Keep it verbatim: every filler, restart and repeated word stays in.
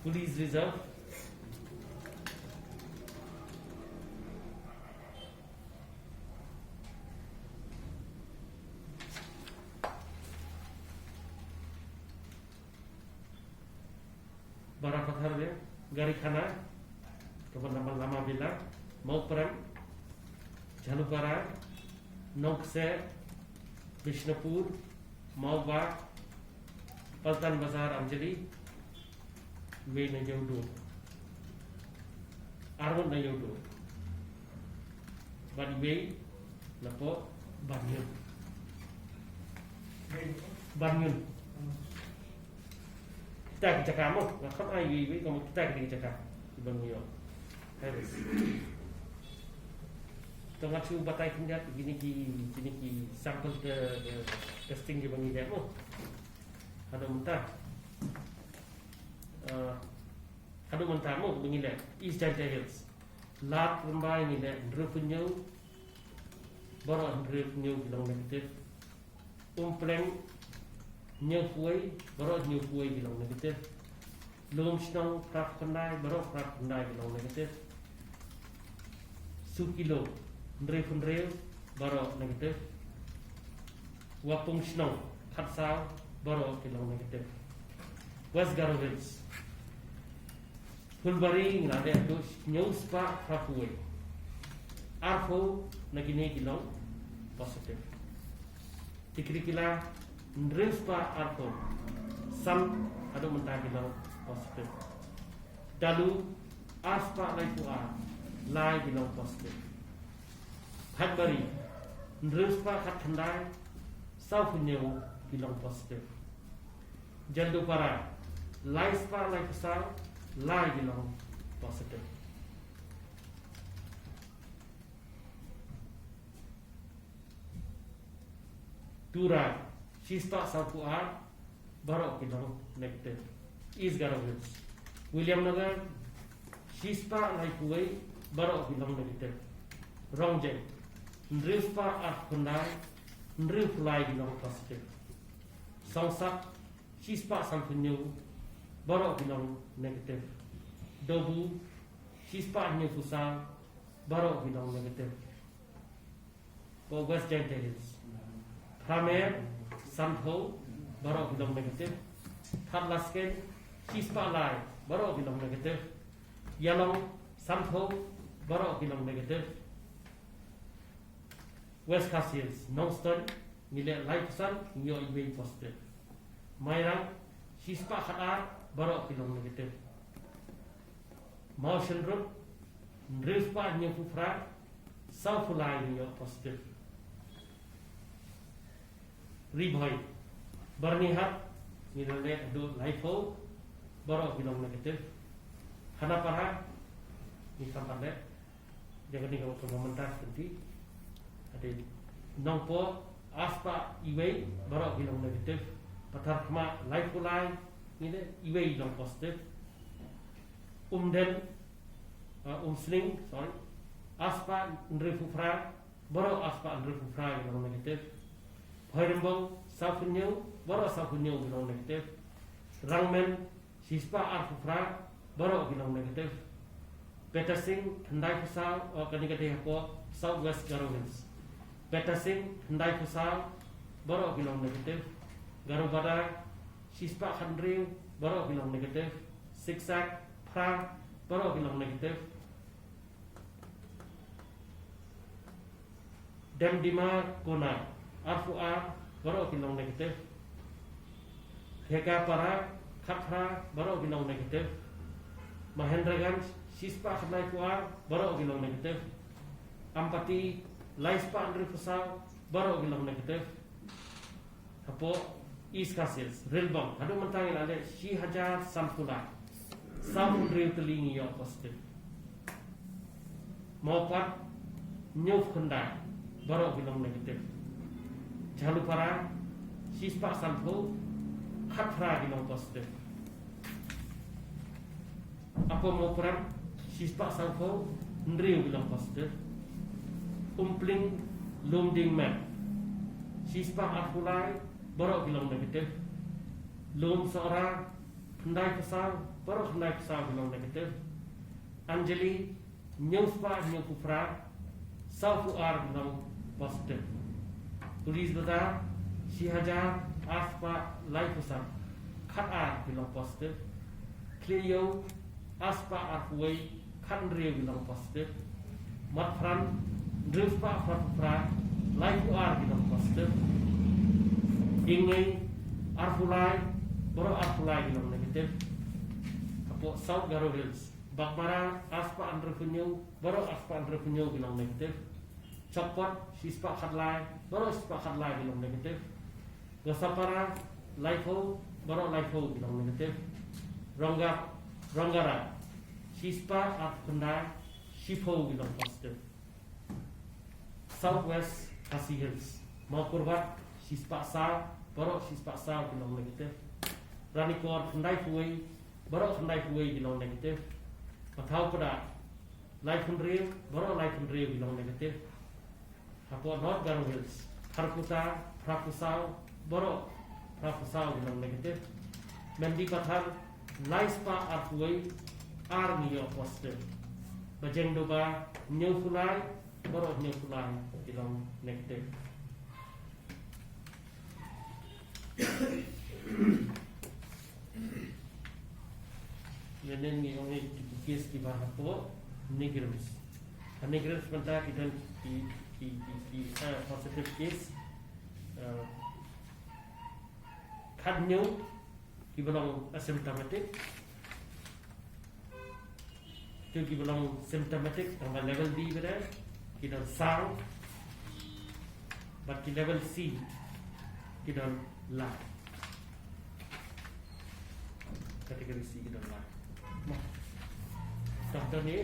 Police Reserve. Barapathar de, Garikhana, kaba nama lama bila, Mawprem, Jhalupara, Nongkse, Bishnupur, Mawbah, Paltan Bazar, Anjali, Wei na Yaudu. Armut na Yaudu. Bad Wei na po Banyun. Banyun. Kita ki jaka mo, nga kham ai Wei Wei, kamu kita ki jaka. Ibang yo. Hai bes. To nga chu batai khyndiat kine ki, kine ki sample de, de testing ki ba ngi leh mo. Haduh mynta. Eh, haduh mynta mo ba ngi leh East Jaintia Hills. Lad Rymbai ngi leh hynriewphew hynñiew, baroh hynriewphew hynñiew ki long negative. Umpleng hynñiewphew wei, baroh hynñiewphew wei ki long negative. Lumshnong phraphew khyndai, baroh phraphew khyndai ki long negative. Sukilo hynriewphew hynriew, baroh negative. Wapung Shnong khatsaw, baroh ki long negative. West Garo Hills, Phulbari ngi la leh haduh hynñiew spah phraphew wei. Arphew na kine ki long positive. Tikrikilla hynriew spah arphew san haduh mynta ki long positive. Dalu ar spah laiphew ar, lai ki long positive. Phanbari hynriew spah khatkhyndai, sawphew hynñiew ki long positive. Jaldupara lai spah laiphew saw, lai ki long positive. Tura shispah sawphew ar, baroh ki long negative. East Garo Hills, Williamnagar shispah laiphew wei, baroh ki long negative. Rongjeng hynriew spah arphew khyndai, hynriewphew lai ki long positive. Songsak shispah sanphew hynñiew, baroh ki long negative. Dobu shispah hynñiewphew saw, baroh ki long negative. Ko West Jaintia Hills, Phramer sanphew, baroh ki long negative. Thadlaskein shispah lai, baroh ki long negative. Ialong sanphew, baroh ki long negative. West Khasi Hills, Nongstoiñ ngi leh laiphew san, ngi ïoh iwei positive. Mairang shispah khatar, baroh ki long negative. Mawshynrut hynriew spah hynñiewphew phra, sawphew lai ngi ïoh positive. Ri Bhoi, Byrnihat ngi la leh haduh laiphew, baroh ki long negative. Khanapara ngi kham pat leh. Ïa kane ka ot ka ba mynta ka kynti. Hadien Nongpoh ar spah iwei, baroh ki long negative. Patharkhmah laiphew lai, ngi leh iwei long positive. Umden, uh, Umsning, sorry, ar spah hynriewphew phra, baroh ar spah hynriewphew phra ki long negative. Bhoirymbong sawphew hynñiew, baroh sawphew hynñiew ki long negative. Rangmen shispah arphew phra, baroh ki long negative. Petasing khyndai phew saw, oh, kane ka dei hapoh South West Garo Hills. Petasing khyndai phew saw, baroh ki long negative. Garobada shispah khathynriew, baroh ki long negative. Siksak phra, baroh ki long negative. Demdima Konar arphew ar, baroh ki long negative. Khekhapara khatphra, baroh ki long negative. Mahendraganj shispah khatlaiphew ar, baroh ki long negative. Ampati laispah hynriewphew saw, baroh ki long negative. Hapoh East Khasi Hills, Rilbang haduh mynta ngi la leh shi hajar sanphew lai, sawphew hynriew tylli ngi ïoh positive. Mawpat hynñiewphew khyndai, baroh ki long negative. Jhalupara shispah sanphew, khatphra ki long positive. Hapoh Mawprem shispah sanphew, hynriew ki long positive. Umpling, Lumdieng Met shispah arphew lai, baroh ki long negative. Lumsohra khyndai phew saw, baroh khyndai phew saw ki long negative. Anjali, hynñiew spah hynñiew phew phra, saw phew ar ki long positive. Police Bazar, shi hajar ar spah lai phew san, khat ar ki long positive. Khlieh Ïew, ar spah ar phew wei, khat hynriew ki long positive. Mat Phran, hynriew spah phra phew phra, lai phew ar ki long positive. Ing Ngei, ar phew lai, baroh ar phew lai ki long negative. Hapoh South Garo Hills, Baghmara, ar spah hynriew phew hynñiew, baroh ar spah hynriew phew hynñiew ki long negative. Chakpot, shi spah khat lai, baroh shi spah khat lai ki long negative. Gosapara, lai phew, baroh lai phew ki long negative. Rongga, Rongara, shi spah ar phew khyndai, shi phew ki long positive. South West Khasi Hills, Mawkyrwat, shi spah saw, baroh shi spah saw ki long negative. Ranikor, khyndai phew wei, baroh khyndai phew wei ki long negative. Pathaud Phra, lai phew hynriew, baroh lai phew hynriew ki long negative. Hapoh North Garo Hills, Kharkutta, phra phew saw, baroh phra phew saw ki long negative. Mendipathar, lai spah ar phew wei, ar ngi ïoh positive. Bajengdoba, hynñiew phew lai, baroh hynñiew phew lai ki long negative. Ïa nen ngi ong ïa ki case kiba hapoh NEIGRIHMS. Ha NEIGRIHMS mynta ki don ki, ki, ki, ki, eh, positive case, eh, khathynñiew kiba long asymptomatic. Kito kiba long symptomatic tang ba level B ba dei, ki don saw, bad ki level C ki don lai. Category C ki don lai. Mo. Tang kane,